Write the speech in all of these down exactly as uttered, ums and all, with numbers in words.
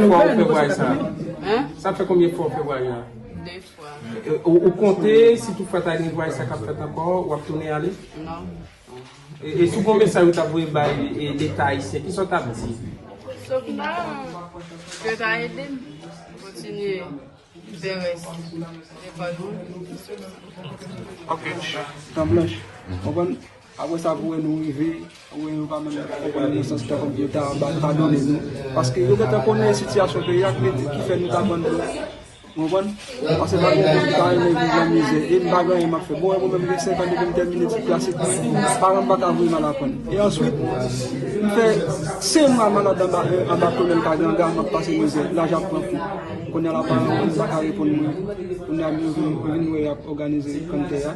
Fwa ou fè vwayaj sa? Hein? Sa fè konbyen fwa ou fè vwayaj la? De fwa. E, ou, ou konte, si toutfwa ta gen vwayaj sa k ap fèt ankò, w ap tounen ale? Non. E, e si w gen mesaj ou ta voye bay, e, Leta ayisyen, kisa w t ap di? Sòf ba, ke ta ede m kontinye fè rès. E pa nou. Ok. Tan blanch. Konprann? Apre sa, pou wè nou rive, ou wè yo pa menm konprann nan sans tan kòm yo ta ba padone nou. Paske yo gentan konnen sitiyasyon peyi a ki fè nou ta vann dlo. Ou konprann? Paske pa gen moun ki ta renmen viv nan mizè. E m pa gen anyen m ap fè. Bon, e mwen menm gen senk an depi m tèmine etid klasik mwen. Paran m pa ka voye m al aprann. E answit, m fè senk mwa malad anba, anba kolèl Kaganga, m ap pase mizè. Laj ap pran kou. Kounye a la paran mwen pa ka reponn mwen. Kounye a m vin, m vin wè y ap òganize kanntè a.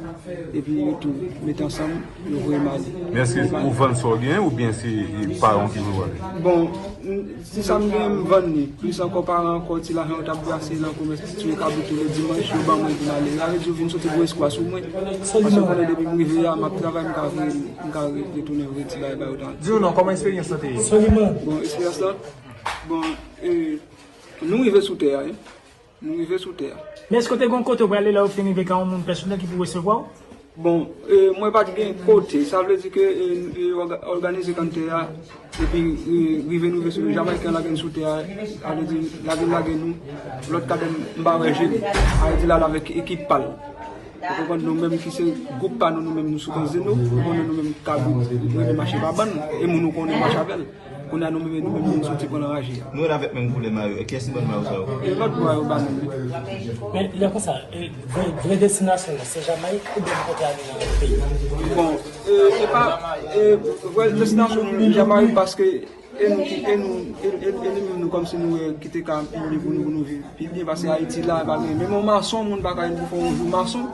Epi yo tou mete ansanm, yo voye m ale. Men èske ou vann sa w gen oubyen se, e, paran w ki voye w ale? Bon, m, si sa m gen, m vann li. Plis ankò, paran ankò, ti lajan yo t ap brase nan komès, ti touye kabrit tou lè dimanch, yo ban mwen pou m ale. Sa vle di yo vin soti gwo espwa sou mwen. Paske konnen depi m rive a, m ap travay, m ka voye, m ka re-, retounen voye ti bagay ba yo tan. Di nou non, kòman eksperyans lan te ye? Bon, eksperyans lan, bon, e, nou rive sou tè a, wi. Nou rive sou tè a. Men èske w te gen yon kote w prale lè w fin rive ka yon moun pèsonèl ki pou resevwa w? Bon, e, mwen pa t gen kote. Sa vle di ke, e, e, òga-, òganize kanntè a, epi, e, rive nou rive sou Jamayiken lage n sou tè a, sa vle di lage n lage nou, lòt kadè m pa wè je l. Sa vle di l al avèk ekip pa l. Ou konprann, nou menm ki se gwoup pa nou, nou menm nou sou Konzeno, ou konnen nou menm kabrit, nou rele mache pa bann, e moun ou konnen mache avè l. Kounye a nou menm, nou menm nou soti pran nan raje a. Nou rete avèk menm koulè mayo. E kiyès ki ban nou mayo sa yo? E lòt bò a yo ba nou li. Men lè konsa, e, vre, vre destinasyon nou, se Jamayik oubyen nou konte ale nan lòt peyi? Bon, e, se pa, e, vre destinasyon nou Jamayik paske e nou ki, e nou, e, e, e nou menm nou kòmsi nou wè ki te ka pi byen pou nou, pou nou viv pi byen, paske Ayiti la, pa gen, menm yon mason, moun pa ka vin pou fè yon jou mason.